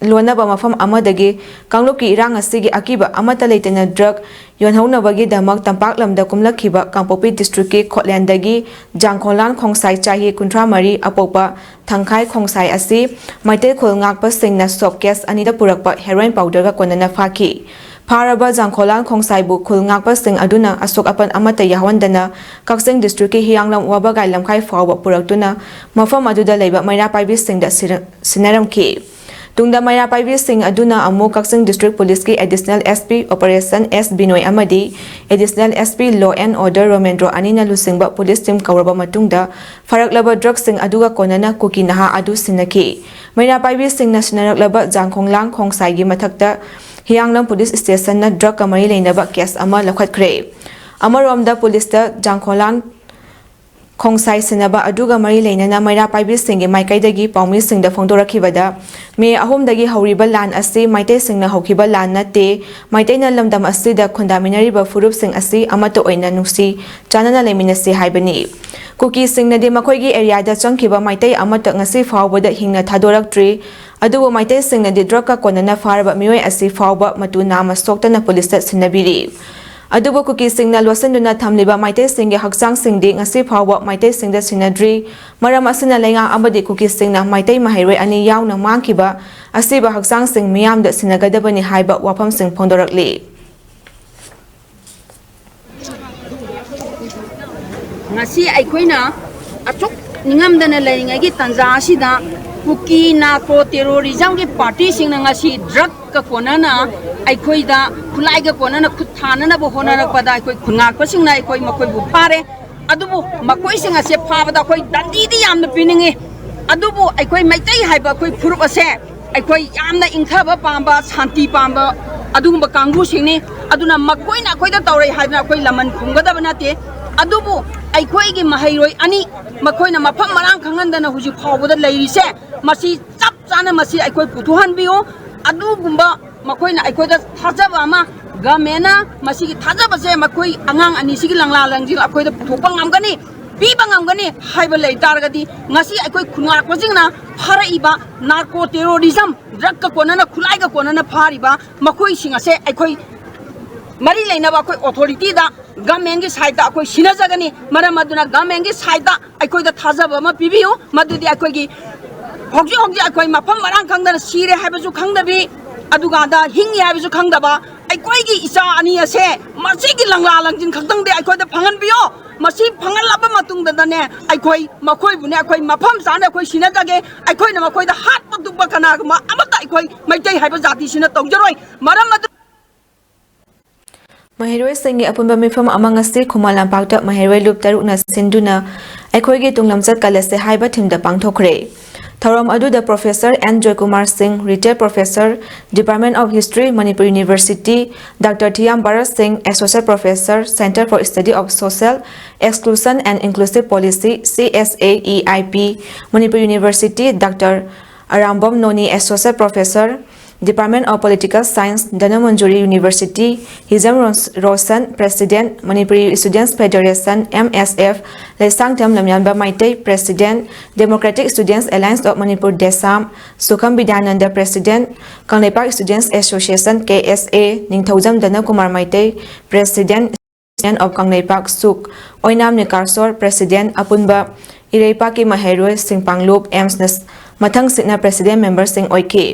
ꯂꯣꯟꯅꯕ ꯃꯐꯝ ꯑꯃꯗꯒꯤ ꯀꯥꯡꯂꯨꯞꯀꯤ ꯏꯔꯥꯡ ꯑꯁꯤꯒꯤ ꯑꯀꯤꯕ ꯑꯃꯠꯇ ꯂꯩꯇꯅ ꯗ꯭ꯔꯒ ꯌꯣꯟꯍꯧꯅꯕꯒꯤꯗꯃꯛ ꯇꯝꯄꯥꯛ ꯂꯝꯗ ꯀꯨꯝꯂꯛꯈꯤꯕ ꯀꯥꯡꯄꯣꯛꯄꯤ ꯗꯤꯁꯇ꯭ꯔꯤꯛꯀꯤ ꯈꯣꯠꯂꯦꯟꯗꯒꯤ ꯖꯥꯡꯈꯣꯂꯥꯟ ꯈꯣꯡꯁꯥꯏ, ꯆꯍꯤ ꯀꯨꯟꯊ꯭ꯔꯥ ꯃꯔꯤ, ꯑꯄꯣꯛꯄ ꯊꯪꯈꯥꯏ ꯈꯣꯡꯁꯥꯏ ꯑꯁꯤ ꯃꯩꯇꯩ ꯈꯨꯜ ꯉꯥꯛꯄꯁꯤꯡꯅ ꯁꯣꯞ ꯀꯦꯁ ꯑꯅꯤꯗ ꯄꯨꯔꯛꯄ ꯍꯦꯔꯣꯏꯟ ꯄꯥꯎꯗꯔꯒ ꯀꯣꯟꯅꯅ ꯐꯥꯈꯤ꯫ ꯐꯥꯔꯕ ꯖꯥꯡꯈꯣꯂꯥꯟ ꯈꯣꯡꯁꯥꯏꯕꯨ ꯈꯨꯜ ꯉꯥꯛꯄꯁꯤꯡ ꯑꯗꯨꯅ ꯑꯁꯣꯛ ꯑꯄꯟ ꯑꯃꯠꯇ ꯌꯥꯎꯍꯟꯗꯅ ꯀꯛꯆꯤꯡ ꯗꯤꯁꯇ꯭ꯔꯤꯛꯀꯤ ꯍꯤꯌꯥꯡꯂꯝ ꯋꯥꯕꯒꯥꯏ ꯂꯝꯈꯥꯏ ꯐꯥꯎꯕ ꯄꯨꯔꯛꯇꯨꯅ ꯃꯐꯝ ꯑꯗꯨꯗ ꯂꯩꯕ ꯃꯩꯔꯥ ꯄꯥꯏꯕꯤꯁꯤꯡꯗ ꯁꯤꯔ-, ꯁꯤꯟꯅꯔꯝꯈꯤ꯫ ꯇꯨꯡꯗ ꯃꯩꯔꯥ ꯄꯥꯏꯕꯤꯁꯤꯡ ꯑꯗꯨꯅ ꯑꯃꯨꯛ ꯀꯛꯆꯤꯡ ꯗꯤꯁꯇ꯭ꯔꯤꯛ ꯄꯨꯂꯤꯁꯀꯤ additional S P operation S Binoy ꯑꯃꯗꯤ additional S P law and order Romendro ꯑꯅꯤꯅ ꯂꯨꯆꯤꯡꯕ ꯄꯨꯂꯤꯁ ꯇꯤꯝ ꯀꯧꯔꯕ ꯃꯇꯨꯡꯗ ꯐꯥꯔꯛꯂꯕ ꯗ꯭ꯔꯒꯁꯤꯡ ꯑꯗꯨꯒ ꯀꯣꯟꯅꯅ ꯀꯨꯀꯤ ꯅꯍꯥ ꯑꯗꯨ ꯁꯤꯟꯅꯈꯤ꯫ ꯃꯩꯔꯥ ꯄꯥꯏꯕꯤꯁꯤꯡꯅ ꯁꯤꯟꯅꯔꯛꯂꯕ ꯖꯥꯡꯈꯣꯡꯂꯥꯡ ꯈꯣꯡꯁꯥꯏꯒꯤ ꯃꯊꯛꯇ ꯍꯤꯌꯥꯡꯂꯝ ꯄꯨꯂꯤꯁ ꯁ꯭ꯇꯦꯁꯟꯅ ꯗ꯭ꯔꯒꯀ ꯃꯔꯤ ꯂꯩꯅꯕ ꯀꯦꯁ ꯑꯃ ꯂꯧꯈꯠꯈ꯭ꯔꯦ꯫ ꯑꯃꯔꯣꯝꯗ ꯄꯨꯂꯤꯁꯇ ꯖꯥꯡꯈꯣꯂꯥꯟ ꯈꯣꯡꯁꯥꯏ ꯁꯤꯟꯅꯕ ꯑꯗꯨꯒ ꯃꯔꯤ ꯂꯩꯅꯅ ꯃꯩꯔꯥ ꯄꯥꯏꯕꯤꯁꯤꯡꯒꯤ ꯃꯥꯏꯀꯩꯗꯒꯤ ꯄꯥꯎꯃꯤꯁꯤꯡꯗ ꯐꯣꯡꯗꯣꯔꯛꯈꯤꯕꯗ, ꯃꯦ ꯑꯍꯨꯝꯗꯒꯤ ꯍꯧꯔꯤꯕ ꯂꯥꯟ ꯑꯁꯤ ꯃꯩꯇꯩꯁꯤꯡꯅ ꯍꯧꯈꯤꯕ ꯂꯥꯟ ꯅꯠꯇꯦ, ꯃꯩꯇꯩꯅ ꯂꯝꯗꯝ ꯑꯁꯤꯗ ꯈꯨꯟꯗꯥꯃꯤꯟꯅꯔꯤꯕ ꯐꯨꯔꯨꯞꯁꯤꯡ ꯑꯁꯤ ꯑꯃꯠꯇ ꯑꯣꯏꯅ ꯅꯨꯡꯁꯤ ꯆꯥꯟꯅꯅ ꯂꯩꯃꯤꯟꯅꯁꯤ ꯍꯥꯏꯕꯅꯤ꯫ ꯀꯨꯀꯤꯁꯤꯡꯅꯗꯤ ꯃꯈꯣꯏꯒꯤ ꯑꯦꯔꯤꯌꯥꯗ ꯆꯪꯈꯤꯕ ꯃꯩꯇꯩ ꯑꯃꯠꯇ ꯉꯁꯤ ꯐꯥꯎꯕꯗ ꯍꯤꯡꯅ ꯊꯥꯗꯣꯔꯛꯇ꯭ꯔꯤ꯫ ꯑꯗꯨꯕꯨ ꯃꯩꯇꯩꯁꯤꯡꯅꯗꯤ ꯗ꯭ꯔꯒꯀ ꯀꯣꯟꯅꯅ ꯐꯥꯔꯕ ꯃꯤꯑꯣꯏ ꯑꯁꯤ ꯐꯥꯎꯕ ꯃꯇꯨ ꯅꯥꯝꯃ ꯁꯣꯛꯇꯅ ꯄꯨꯂꯤꯁꯇ ꯁꯤꯟꯅꯕꯤꯔꯤ꯫ ꯑꯗꯨꯕꯨ ꯀꯨꯀꯤꯁꯤꯡꯅ ꯂꯣꯠꯁꯤꯟꯗꯨꯅ ꯊꯝꯂꯤꯕ ꯃꯩꯇꯩꯁꯤꯡꯒꯤ ꯍꯛꯆꯥꯡꯁꯤꯡꯗꯤ ꯉꯁꯤ ꯐꯥꯎꯕ ꯃꯩꯇꯩꯁꯤꯡꯗ ꯁꯤꯟꯅꯗ꯭ꯔꯤ꯫ ꯃꯔꯝ ꯑꯁꯤꯅ ꯂꯩꯉꯥꯛ ꯑꯃꯗꯤ ꯀꯨꯀꯤꯁꯤꯡꯅ ꯃꯩꯇꯩ ꯃꯍꯩꯔꯣꯏ ꯑꯅꯤ ꯌꯥꯎꯅ ꯃꯥꯡꯈꯤꯕ ꯑꯁꯤꯕ ꯍꯛꯆꯥꯡꯁꯤꯡ ꯃꯤꯌꯥꯝꯗ ꯁꯤꯟꯅꯒꯗꯕꯅꯤ ꯍꯥꯏꯕ ꯋꯥꯐꯝꯁꯤꯡ ꯐꯣꯡꯗꯣꯔꯛꯂꯤ꯫ ꯉꯁꯤ ꯑꯩꯈꯣꯏꯅ ꯑꯁꯨꯛ ꯅꯤꯡꯉꯝꯗꯅ ꯂꯩꯔꯤꯉꯩꯒꯤ ꯇꯥꯟꯖꯥ ꯑꯁꯤꯗ ꯀꯨꯀꯤ ꯅꯥꯔꯀꯣ ꯇꯦꯔꯣꯔꯤꯖꯝꯒꯤ ꯄꯥꯔꯇꯤꯁꯤꯡꯅ ꯉꯁꯤ ꯗ꯭ꯔꯒꯀ ꯀꯣꯟꯅꯅ ꯑꯩꯈꯣꯏꯗ ꯈꯨꯠꯂꯥꯏꯒ ꯀꯣꯟꯅꯅ ꯈꯨꯠ ꯊꯥꯅꯅꯕ ꯍꯣꯠꯅꯔꯛꯄꯗ ꯑꯩꯈꯣꯏ ꯈꯨꯟꯉꯥꯛꯄꯁꯤꯡꯅ ꯑꯩꯈꯣꯏ ꯃꯈꯣꯏꯕꯨ ꯐꯥꯔꯦ꯫ ꯑꯗꯨꯕꯨ ꯃꯈꯣꯏꯁꯤꯡ ꯑꯁꯦ ꯐꯥꯕꯗ ꯑꯩꯈꯣꯏ ꯗꯟꯗꯤꯗꯤ ꯌꯥꯝꯅ ꯄꯤꯅꯤꯡꯉꯤ꯫ ꯑꯗꯨꯕꯨ ꯑꯩꯈꯣꯏ ꯃꯩꯇꯩ ꯍꯥꯏꯕ ꯑꯩꯈꯣꯏ ꯐꯨꯔꯨꯞ ꯑꯁꯦ ꯑꯩꯈꯣꯏ ꯌꯥꯝꯅ ꯏꯪꯊꯕ ꯄꯥꯝꯕ, ꯁꯥꯟꯇꯤ ꯄꯥꯝꯕ ꯑꯗꯨꯒꯨꯝꯕ ꯀꯥꯡꯕꯨꯁꯤꯡꯅꯤ꯫ ꯑꯗꯨꯅ ꯃꯈꯣꯏꯅ ꯑꯩꯈꯣꯏꯗ ꯇꯧꯔꯛꯏ ꯍꯥꯏꯗꯅ ꯑꯩꯈꯣꯏ ꯂꯃꯟ ꯈꯨꯝꯒꯗꯕ ꯅꯠꯇꯦ꯫ ꯑꯗꯨꯕꯨ ꯑꯩꯈꯣꯏꯒꯤ ꯃꯍꯩꯔꯣꯏ ꯑꯅꯤ, ꯃꯈꯣꯏꯅ ꯃꯐꯝ ꯃꯔꯥꯡ ꯈꯪꯍꯟꯗꯅ ꯍꯧꯖꯤꯛ ꯐꯥꯎꯕꯗ ꯂꯩꯔꯤꯁꯦ, ꯃꯁꯤ ꯆꯞ ꯆꯥꯅ ꯃꯁꯤ ꯑꯩꯈꯣꯏ ꯄꯨꯊꯣꯛꯍꯟꯕꯤꯌꯨ꯫ ꯑꯗꯨꯒꯨꯝꯕ ꯃꯈꯣꯏꯅ ꯑꯩꯈꯣꯏꯗ ꯊꯥꯖꯕ ꯑꯃ, ꯒꯃꯦꯟꯅ ꯃꯁꯤꯒꯤ ꯊꯥꯖꯕꯁꯦ ꯃꯈꯣꯏ ꯑꯉꯥꯡ ꯑꯅꯤꯁꯤꯒꯤ ꯂꯪꯂꯥ ꯂꯪꯖꯤꯜ ꯑꯩꯈꯣꯏꯗ ꯄꯨꯊꯣꯛꯄ ꯉꯝꯒꯅꯤ, ꯄꯤꯕ ꯉꯝꯒꯅꯤ ꯍꯥꯏꯕ ꯂꯩ ꯇꯥꯔꯒꯗꯤ, ꯉꯁꯤ ꯑꯩꯈꯣꯏ ꯈꯨꯟꯉꯥꯛꯄꯁꯤꯡꯅ ꯐꯥꯔꯛꯏꯕ ꯅꯥꯔꯀꯣ ꯇꯦꯔꯣꯔꯤꯖꯝ, ꯗ꯭ꯔꯒꯀ ꯀꯣꯟꯅꯅ, ꯈꯨꯠꯂꯥꯏꯒ ꯀꯣꯟꯅꯅ ꯐꯥꯔꯤꯕ ꯃꯈꯣꯏꯁꯤꯡ ꯑꯁꯦ ꯑꯩꯈꯣꯏ ꯃꯔꯤ ꯂꯩꯅꯕ ꯑꯩꯈꯣꯏ ꯑꯣꯊꯣꯔꯤꯇꯤꯗ, ꯒꯃꯦꯟꯒꯤ ꯁꯥꯏꯠꯇ ꯑꯩꯈꯣꯏ ꯁꯤꯟꯅꯖꯒꯅꯤ꯫ ꯃꯔꯝ ꯑꯗꯨꯅ ꯒꯃꯦꯟꯒꯤ ꯁꯥꯏꯠꯇ ꯑꯩꯈꯣꯏꯗ ꯊꯥꯖꯕ ꯑꯃ ꯄꯤꯕꯤꯌꯨ, ꯃꯗꯨꯗꯤ ꯑꯩꯈꯣꯏꯒꯤ ꯍꯧꯖꯤꯛ ꯍꯧꯖꯤꯛ ꯑꯩꯈꯣꯏ ꯃꯐꯝ ꯃꯔꯥꯡ ꯈꯪꯗꯅ ꯁꯤꯔꯦ ꯍꯥꯏꯕꯁꯨ ꯈꯪꯗꯕꯤ, ꯑꯗꯨꯒ ꯑꯗ ꯍꯤꯡꯉꯤ ꯍꯥꯏꯕꯁꯨ ꯈꯪꯗꯕ ꯑꯩꯈꯣꯏꯒꯤ ꯏꯆꯥ ꯑꯅꯤ ꯑꯁꯦ ꯃꯁꯤꯒꯤ ꯂꯪꯂꯥ ꯂꯪꯖꯤꯟ ꯈꯛꯇꯪꯗꯤ ꯑꯩꯈꯣꯏꯗ ꯐꯪꯍꯟꯕꯤꯌꯣ꯫ ꯃꯁꯤ ꯐꯪꯍꯜꯂꯕ ꯃꯇꯨꯡꯗꯅꯦ, ꯑꯩꯈꯣꯏ ꯃꯈꯣꯏꯕꯨꯅꯦ ꯑꯩꯈꯣꯏ ꯃꯐꯝ ꯆꯥꯅ ꯑꯩꯈꯣꯏ ꯁꯤꯟꯅꯖꯒꯦ꯫ ꯑꯩꯈꯣꯏꯅ ꯃꯈꯣꯏꯗ ꯍꯥꯠꯄ ꯇꯨꯞꯄ ꯀꯅꯥꯒꯨꯝꯕ ꯑꯃꯠꯇ ꯑꯩꯈꯣꯏ ꯃꯩꯇꯩ ꯍꯥꯏꯕ ꯖꯥꯇꯤꯁꯤꯅ ꯇꯧꯖꯔꯣꯏ꯫ ꯃꯔꯝ ꯑꯗꯨ ꯃꯍꯩꯔꯣꯏꯁꯤꯡꯒꯤ ꯑꯄꯨꯟꯕ ꯃꯤꯐꯝ ꯑꯃ ꯉꯁꯤ ꯈꯨꯃꯟ ꯂꯝꯄꯥꯛꯇ ꯃꯍꯩꯔꯣꯏ ꯂꯨꯞ ꯇꯔꯨꯛꯅ ꯁꯤꯟꯗꯨꯅ ꯑꯩꯈꯣꯏꯒꯤ ꯇꯨꯡꯂꯝꯆꯠ ꯀꯜꯂꯁꯦ ꯍꯥꯏꯕ ꯊꯤꯝꯗ ꯄꯥꯡꯊꯣꯛꯈ꯭ꯔꯦ꯫ ꯊꯧꯔꯝ ꯑꯗꯨꯗ professor N Joykumar Singh, retired professor, department of history, Manipur university, doctor Thiyam Bharat Singh, associate professor, Centre for Study of Social Exclusion and Inclusive Policy, C S A E I P, Manipur university, doctor Arambam Noni, associate professor, Department of Political Science, Dhanamanjuri university, Hijam ꯔꯣꯁ-, Roshan, president, Manipuri students federation, M S F, Leishangthem Lamyanba Meitei, president, Democratic Students Alliance of Manipur, DESAM, Sukham Bidyananda, president, Kangleipak students association, K S A, Ningthoujam Dhanakumar Meitei, president, Union of Kangleipak, SUK, Oinam ꯅꯤꯀꯥꯁꯣꯔ, president, ꯑꯄꯨꯟꯕ ꯏꯔꯩꯄꯥꯛꯀꯤ ꯃꯍꯩꯔꯣꯏꯁꯤꯡ ꯄꯥꯡꯂꯨꯞ, ꯑꯦꯝꯁꯅ ꯃꯊꯪꯁꯤꯠꯅ president ꯃꯦꯝꯕꯔꯁꯤꯡ ꯑꯣꯏꯈꯤ꯫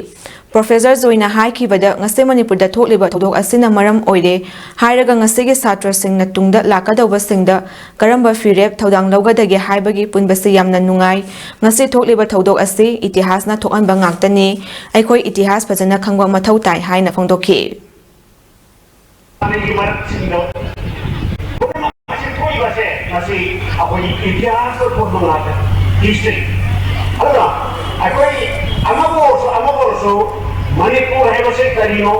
Professor ꯖꯣꯏꯅ ꯍꯥꯏꯈꯤꯕꯗ, ꯉꯁꯤ ꯃꯅꯤꯄꯨꯔꯗ ꯊꯣꯛꯂꯤꯕ ꯊꯧꯗꯣꯛ ꯑꯁꯤꯅ ꯃꯔꯝ ꯑꯣꯏꯔꯦ ꯍꯥꯏꯔꯒ ꯉꯁꯤꯒꯤ ꯁꯥꯇ꯭ꯔꯁꯤꯡꯅ ꯇꯨꯡꯗ ꯂꯥꯛꯀꯗꯧꯕꯁꯤꯡꯗ ꯀꯔꯝꯕ ꯐꯤꯔꯦꯞ ꯊꯧꯗꯥꯡ ꯂꯧꯒꯗꯒꯦ ꯍꯥꯏꯕꯒꯤ ꯄꯨꯟꯕꯁꯤ ꯌꯥꯝꯅ ꯅꯨꯡꯉꯥꯏ꯫ ꯉꯁꯤ ꯊꯣꯛꯂꯤꯕ ꯊꯧꯗꯣꯛ ꯑꯁꯤ ꯏꯇꯤꯍꯥꯁꯅ ꯊꯣꯛꯍꯟꯕ ꯉꯥꯛꯇꯅꯤ꯫ ꯑꯩꯈꯣꯏ ꯏꯇꯤꯍꯥꯁ ꯐꯖꯅ ꯈꯪꯕ ꯃꯊꯧ ꯇꯥꯏ ꯍꯥꯏꯅ ꯐꯣꯡꯗꯣꯛꯈꯤ꯫ ꯑꯅꯤꯒꯤ ꯃꯔꯛꯁꯤꯡꯗ ꯄꯨꯝꯅꯃꯛ ꯑꯁꯤ ꯊꯣꯛꯏꯕꯁꯦ ꯃꯁꯤ ꯑꯩꯈꯣꯏꯒꯤ ꯏꯇꯤꯍꯥꯁꯇ ꯊꯣꯛꯄ ꯉꯥꯛꯇꯅꯤ, ꯍꯤꯁꯇ꯭ꯔꯤ꯫ ꯑꯗꯨꯅ ꯑꯩꯈꯣꯏ ꯑꯃꯕꯨ ꯑꯣꯏꯔꯁꯨ, ꯑꯃꯕꯨ ꯑꯣꯏꯔꯁꯨ, ꯃꯅꯤꯄꯨꯔ ꯍꯥꯏꯕꯁꯦ ꯀꯔꯤꯅꯣ?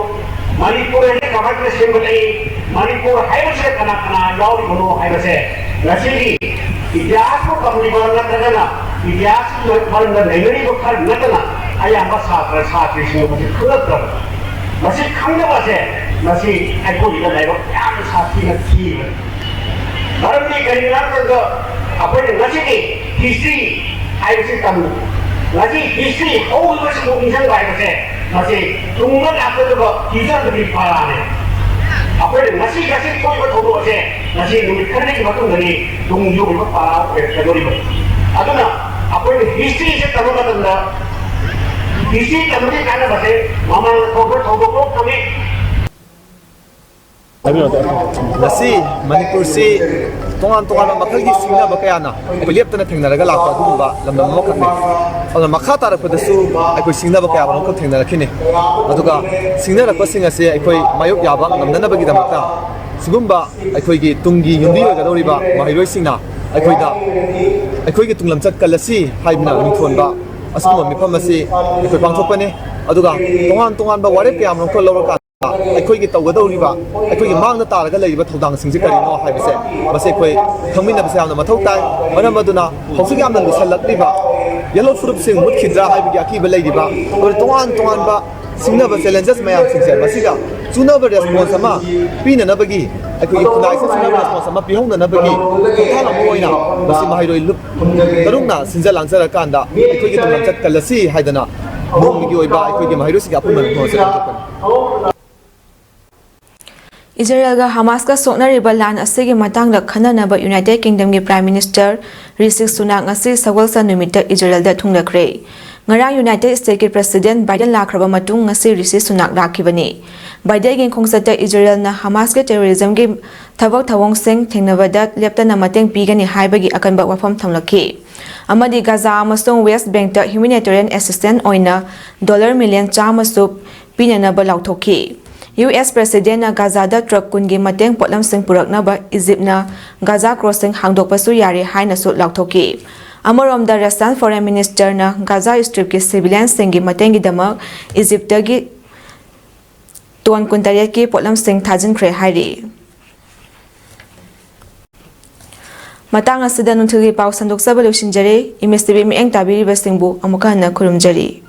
ꯃꯅꯤꯄꯨꯔ ꯍꯥꯏꯕꯁꯦ ꯀꯃꯥꯏꯅ ꯁꯦꯝꯒꯠꯂꯛꯏ? ꯃꯅꯤꯄꯨꯔ ꯍꯥꯏꯕꯁꯤꯗ ꯀꯅꯥ ꯀꯅꯥ ꯌꯥꯎꯔꯤꯕꯅꯣ ꯍꯥꯏꯕꯁꯦ ꯉꯁꯤꯒꯤ ꯏꯇꯤꯍꯥꯁꯄꯨ ꯇꯝꯂꯤꯕ ꯅꯠꯇ꯭ꯔꯒꯅ ꯏꯇꯤꯍꯥꯁꯀꯤ ꯃꯔꯝꯗ ꯅꯩꯅꯔꯤꯕ ꯈꯔ ꯅꯠꯇꯅ ꯑꯌꯥꯝꯕ ꯁꯥꯇ꯭ꯔ ꯁꯥꯇ꯭ꯔꯤꯁꯤꯡꯅ ꯃꯁꯤ ꯈꯪꯂꯛꯇ꯭ꯔꯕ꯫ ꯃꯁꯤ ꯈꯪꯗꯕꯁꯦ ꯃꯁꯤ ꯑꯩꯈꯣꯏꯒꯤꯗ ꯂꯥꯏꯕꯛ ꯌꯥꯝꯅ ꯁꯥꯊꯤꯅ ꯊꯤꯕꯅꯤ꯫ ꯃꯔꯝꯗꯤ ꯀꯔꯤꯒꯤꯅꯣ ꯍꯥꯏꯕ ꯃꯇꯝꯗ ꯑꯩꯈꯣꯏꯅ ꯉꯁꯤꯒꯤ ꯍꯤꯁꯇ꯭ꯔꯤ ꯍꯥꯏꯕꯁꯤ ꯇꯝꯃꯤ꯫ ꯉꯁꯤ ꯍꯤꯁꯇ꯭ꯔꯤ ꯍꯧꯈꯤꯕꯁꯤꯕꯨ ꯅꯤꯡꯁꯤꯡꯕ ꯍꯥꯏꯕꯁꯦ ꯃꯁꯤ ꯇꯨꯡꯗ ꯂꯥꯛꯀꯗꯕ ꯐ꯭ꯌꯨꯆꯔꯗꯨꯒꯤ ꯄꯥꯔꯥꯅꯦ꯫ ꯑꯩꯈꯣꯏꯅ ꯉꯁꯤ ꯉꯁꯤ ꯊꯣꯛꯏꯕ ꯊꯧꯗꯣꯛ ꯑꯁꯦ ꯉꯁꯤ ꯅꯨꯃꯤꯠ ꯈꯔꯅꯤꯒꯤ ꯃꯇꯨꯡꯗꯗꯤ ꯇꯨꯡꯒꯤ ꯑꯣꯏꯕ ꯄꯥꯔꯥ ꯑꯣꯏꯔꯛꯀꯗꯧꯔꯤꯕꯅꯤ꯫ ꯑꯗꯨꯅ ꯑꯩꯈꯣꯏꯅ ꯍꯤꯁꯇ꯭ꯔꯤꯁꯦ ꯇꯝꯕ ꯃꯇꯝꯗ ꯍꯤꯁꯇ꯭ꯔꯤ ꯇꯝꯕꯒꯤ ꯀꯥꯟꯅꯕꯁꯦ ꯃꯃꯥꯡꯗ ꯊꯣꯛꯄ ꯊꯧꯗꯣꯛ ꯄꯣꯛꯄꯒꯤ ꯉꯁꯤ ꯃꯅꯤꯄꯨꯔꯁꯤ ꯇꯣꯉꯥꯟ ꯇꯣꯉꯥꯟꯕ ꯃꯈꯜꯒꯤ ꯁꯤꯡꯅꯕ ꯀꯌꯥꯅ ꯑꯩꯈꯣꯏ ꯂꯦꯞꯇꯅ ꯊꯦꯡꯅꯔꯒ ꯂꯥꯛꯄ ꯑꯗꯨꯒꯨꯝꯕ ꯂꯝꯗꯝ ꯑꯃꯈꯛꯅꯤ꯫ ꯑꯗꯨꯅ ꯃꯈꯥ ꯇꯥꯔꯛꯄꯗꯁꯨ ꯑꯩꯈꯣꯏ ꯁꯤꯡꯅꯕ ꯀꯌꯥ ꯑꯃꯔꯣꯝꯈꯛ ꯊꯦꯡꯅꯔꯛꯈꯤꯅꯤ꯫ ꯑꯗꯨꯒ ꯁꯤꯡꯅꯔꯛꯄꯁꯤꯡ ꯑꯁꯤ ꯑꯩꯈꯣꯏ ꯃꯥꯌꯣꯛ ꯌꯥꯕ ꯉꯝꯅꯅꯕꯒꯤꯗꯃꯛꯇ ꯁꯤꯒꯨꯝꯕ ꯑꯩꯈꯣꯏꯒꯤ ꯇꯨꯡꯒꯤ ꯌꯨꯝꯕꯤ ꯑꯣꯏꯒꯗꯧꯔꯤꯕ ꯃꯍꯩꯔꯣꯏꯁꯤꯡꯅ ꯑꯩꯈꯣꯏꯗ ꯑꯩꯈꯣꯏꯒꯤ ꯇꯨꯡꯂꯝꯆꯠ ꯀꯜꯂꯁꯤ ꯍꯥꯏꯗꯨꯅ ꯃꯤꯡꯊꯣꯟꯕ ꯑꯁꯤꯒꯨꯝꯕ ꯃꯤꯐꯝ ꯑꯁꯤ ꯑꯩꯈꯣꯏ ꯄꯥꯡꯊꯣꯛꯄꯅꯤ꯫ ꯑꯗꯨꯒ ꯇꯣꯉꯥꯟ ꯇꯣꯉꯥꯟꯕ ꯋꯥꯔꯦꯞ ꯀꯌꯥ ꯑꯃꯔꯣꯝꯈꯛ ꯂꯧꯔꯀꯥꯟꯗ ꯑꯩꯈꯣꯏꯒꯤ ꯇꯧꯒꯗꯧꯔꯤꯕ ꯑꯩꯈꯣꯏꯒꯤ ꯃꯥꯡꯗ ꯇꯥꯔꯒ ꯂꯩꯔꯤꯕ ꯊꯧꯗꯥꯡꯁꯤꯡꯁꯦ ꯀꯔꯤꯅꯣ ꯍꯥꯏꯕꯁꯦ ꯃꯁꯤ ꯑꯩꯈꯣꯏ ꯈꯪꯃꯤꯟꯅꯕꯁꯦ ꯌꯥꯝꯅ ꯃꯊꯧ ꯇꯥꯏ꯫ ꯃꯔꯝ ꯑꯗꯨꯅ ꯍꯧꯖꯤꯛ ꯌꯥꯝꯅ ꯂꯨꯁꯜꯂꯛꯂꯤꯕ ꯌꯦꯜꯍꯧ ꯐꯨꯔꯨꯞꯁꯤꯡ ꯃꯨꯠꯈꯤꯗ꯭ꯔꯥ ꯍꯥꯏꯕꯒꯤ ꯑꯀꯤꯕ ꯂꯩꯔꯤꯕ ꯑꯩꯈꯣꯏ ꯇꯣꯉꯥꯟ ꯇꯣꯉꯥꯟꯕ ꯁꯤꯡꯅꯕ ꯆꯦꯂꯦꯟꯖꯦꯁ ꯃꯌꯥꯝꯁꯤꯡꯁꯦ ꯃꯁꯤꯒ ꯆꯨꯅꯕ ꯔꯦꯁꯄꯣꯟꯁ ꯑꯃ ꯄꯤꯅꯅꯕꯒꯤ ꯑꯩꯈꯣꯏꯒꯤ ꯈꯨꯟꯅꯥꯏꯁꯤꯗ ꯆꯨꯅꯕ ꯔꯦꯁꯄꯣꯟꯁ ꯑꯃ ꯄꯤꯍꯧꯅꯅꯕꯒꯤ ꯈꯣꯡꯊꯥꯡ ꯑꯃ ꯑꯣꯏꯅ ꯃꯁꯤ ꯃꯍꯩꯔꯣꯏ ꯂꯨꯞ ꯇꯔꯨꯛꯅ ꯁꯤꯟꯖ ꯂꯥꯡꯖꯔꯀꯥꯟꯗ ꯑꯩꯈꯣꯏꯒꯤ ꯇꯨꯡꯂꯝꯆꯠ ꯀꯜꯂꯁꯤ ꯍꯥꯏꯗꯅ ꯅꯣꯡꯃꯒꯤ ꯑꯣꯏꯕ ꯑꯩꯈꯣꯏꯒꯤ ꯃꯍꯩꯔꯣꯏꯁꯤꯡꯒꯤ ꯑꯄꯨꯟꯕ ꯂꯨꯞꯐꯝ ꯑꯁꯤ ꯄꯥꯡꯊꯣꯛꯄꯅꯤ꯫ ꯏꯖꯔꯦꯜꯒ ꯍꯃꯥꯁꯀ ꯁꯣꯛꯅꯔꯤꯕ ꯂꯥꯟ ꯑꯁꯤꯒꯤ ꯃꯇꯥꯡꯗ ꯈꯟꯅꯅꯕ ꯌꯨꯅꯥꯏꯇꯦꯗ ꯀꯤꯡꯗꯝꯒꯤ ꯄ꯭ꯔꯥꯏꯝ ꯃꯤꯅꯤꯁꯇꯔ ꯔꯤꯁꯤ ꯁꯨꯅꯥꯛ ꯉꯁꯤ ꯁꯒꯣꯜꯁꯦꯟ ꯅꯨꯃꯤꯠꯇ ꯏꯖꯔꯦꯜꯗ ꯊꯨꯡꯂꯈ꯭ꯔꯦ꯫ ꯉꯔꯥꯡ ꯌꯨꯅꯥꯏꯇꯦꯗ ꯁ꯭ꯇꯦꯠꯀꯤ ꯄ꯭ꯔꯦꯁꯤꯗꯦꯟꯠ ꯕꯥꯏꯗꯦꯟ ꯂꯥꯛꯈ꯭ꯔꯕ ꯃꯇꯨꯡ ꯉꯁꯤ ꯔꯤꯁꯤ ꯁꯨꯅꯥꯛ ꯂꯥꯛꯈꯤꯕꯅꯤ꯫ ꯕꯥꯏꯗꯦꯟꯒꯤ ꯈꯣꯡꯆꯠꯇ ꯏꯖꯔꯦꯜꯅ ꯍꯃꯥꯁꯀꯤ ꯇꯦꯔꯣꯔꯤꯖꯝꯒꯤ ꯊꯕꯛ ꯊꯧꯑꯣꯡꯁꯤꯡ ꯊꯦꯡꯅꯕꯗ ꯂꯦꯞꯇꯅ ꯃꯇꯦꯡ ꯄꯤꯒꯅꯤ ꯍꯥꯏꯕꯒꯤ ꯑꯀꯟꯕ ꯋꯥꯐꯝ ꯊꯝꯂꯛꯈꯤ ꯑꯃꯗꯤ ꯒꯥꯖꯥ ꯑꯃꯁꯨꯡ ꯋꯦꯁ꯭ꯠ ꯕꯦꯡꯛꯇ ꯍ꯭ꯌꯨꯃꯦꯅꯤꯇꯦꯔꯤꯌꯟ ꯑꯦꯁꯤꯁ꯭ꯇꯦꯟꯠ ꯑꯣꯏꯅ ꯗꯣꯂꯔ ꯃꯤꯂꯤꯌꯟ ꯆꯥꯝꯃ ꯁꯨꯞ ꯄꯤꯅꯅꯕ ꯂꯥꯎꯊꯣꯛꯈꯤ꯫ ꯌꯨ ꯑꯦꯁ ꯄ꯭ꯔꯦꯁꯤꯗꯦꯟꯠꯅ ꯒꯥꯖꯥꯗ ꯇ꯭ꯔꯛ ꯀꯨꯟꯒꯤ ꯃꯇꯦꯡ ꯄꯣꯠꯂꯝꯁꯤꯡ ꯄꯨꯔꯛꯅꯕ ꯏꯖꯤꯞꯅ ꯒꯥꯖꯥ ꯀ꯭ꯔꯣꯁꯤꯡ ꯍꯥꯡꯗꯣꯛꯄꯁꯨ ꯌꯥꯔꯦ ꯍꯥꯏꯅꯁꯨ ꯂꯥꯎꯊꯣꯛꯈꯤ꯫ ꯑꯃꯔꯣꯝꯗ, ꯔꯁꯤꯌꯥꯟ ꯐꯣꯔꯦꯟ ꯃꯤꯅꯤꯁꯇꯔꯅ ꯒꯥꯖꯥ ꯁ꯭ꯇ꯭ꯔꯤꯞꯀꯤ ꯁꯤꯚꯤꯂꯤꯌꯟꯁꯤꯡꯒꯤ ꯃꯇꯦꯡꯒꯤꯗꯃꯛ ꯏꯖꯤꯞꯇꯒꯤ ꯇꯣꯟ ꯀꯨꯟꯇꯔꯦꯠꯀꯤ ꯄꯣꯠꯂꯝꯁꯤꯡ ꯊꯥꯖꯤꯟꯈ꯭ꯔꯦ ꯍꯥꯏꯔꯤ꯫ ꯃꯇꯥꯡ ꯑꯁꯤꯗ ꯅꯨꯡꯊꯤꯜꯒꯤ ꯄꯥꯎ ꯁꯟꯗꯣꯛꯆꯕ ꯂꯣꯏꯁꯤꯟꯖꯔꯦ꯫ ꯏꯃꯦꯖ ꯇꯤꯚꯤ ꯃꯤꯠꯌꯦꯡ ꯇꯥꯕꯤꯔꯤꯕꯁꯤꯡꯕꯨ ꯑꯃꯨꯛꯀ ꯍꯟꯅ ꯈꯨꯔꯨꯝꯖꯔꯤ꯫